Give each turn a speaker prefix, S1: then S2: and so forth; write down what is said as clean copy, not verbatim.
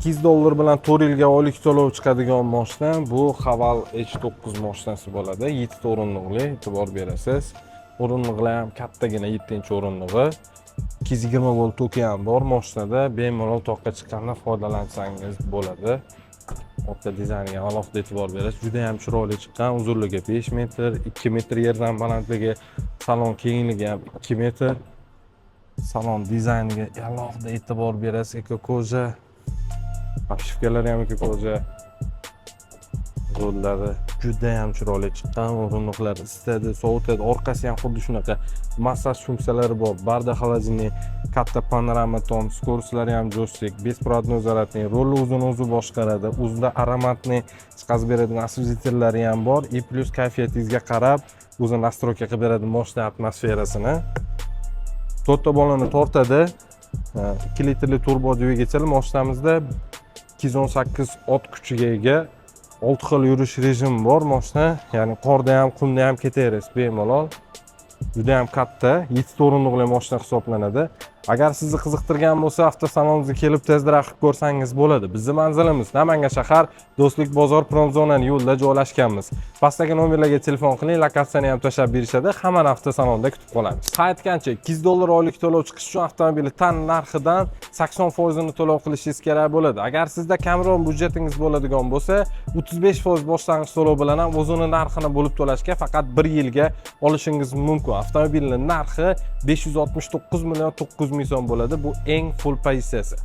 S1: 200 dollar bilan 4 yilga oylik to'lov chiqadigan moshina bu Haval H9 moshinasi bo'ladi. 7 ta o'rindiqli, e'tibor berasiz. O'rindiqlar ham kattagina, 7 o'rindig'i. 220 volt toki ham bor moshinada, bemalol toqqa chiqqanda foydalansangiz bo'ladi. Orqa dizayniga alohida e'tibor berasiz. Juda ham chiroyli chiqqan, uzunligi 5 metr, 2 metr yerdan balandligi, salon kengligi ham 2 metr. Salon dizayniga alohida e'tibor berasiz. Эко кожа, обшивка lari ham эко кожа. Rollari juda ham chiroyli chiqqan, o'rindiqlar isitadi, sovutadi, orqasi ham xuddi shunaqa, massaj funksiyalari bor, barda холодильник, katta panorama tom, скорость lari ham joystick, беспроводной зарядный, rulni o'zini o'zi boshqaradi, o'zida ароматный chiqazib beradigan освежитель lari ham bor и плюс kayfiyatingizga qarab o'zi настройка qilib beradi moshina atmosferasini. To'rtta bolani tortadi. 2 litrli turbo dvigatel moshinamizda 218 ot kuchiga ega, olti xil yurish rejimi bor moshina, ya'ni qorda ham, qumda ham ketaverasiz bemalol. Juda ham katta, yettita o'rindiqli moshina hisoblanadi. Agar sizni qiziqtirgan bo'lsa, avtosalonimizga kelib test drive qilib ko'rsangiz bo'ladi. Bizni manzilimiz Namangan shahar, Do'stlik bozor, promzonani yo'lida joylashganmiz. Pastdagi nomerlarga telefon qiling, lokatsiyani ham tashlab berishadi. Hammani avtosalonda kutib qolamiz. Ha, aytgancha, 200 dollar oylik to'lov chiqish uchun avtomobilni tan narxidan 80 foizini to'lov qilishingiz kerak bo'ladi. Agar sizda kamroq byudjetingiz bo'ladigan bo'lsa, 35% boshlang'ich to'lov bilan ham o'zini narxini bo'lib to'lashga, faqat bir yilga olishingiz mumkin. Avtomobilni narxi 569 million 900 ming so'm bo'ladi. Bu eng full pozitsiyasi.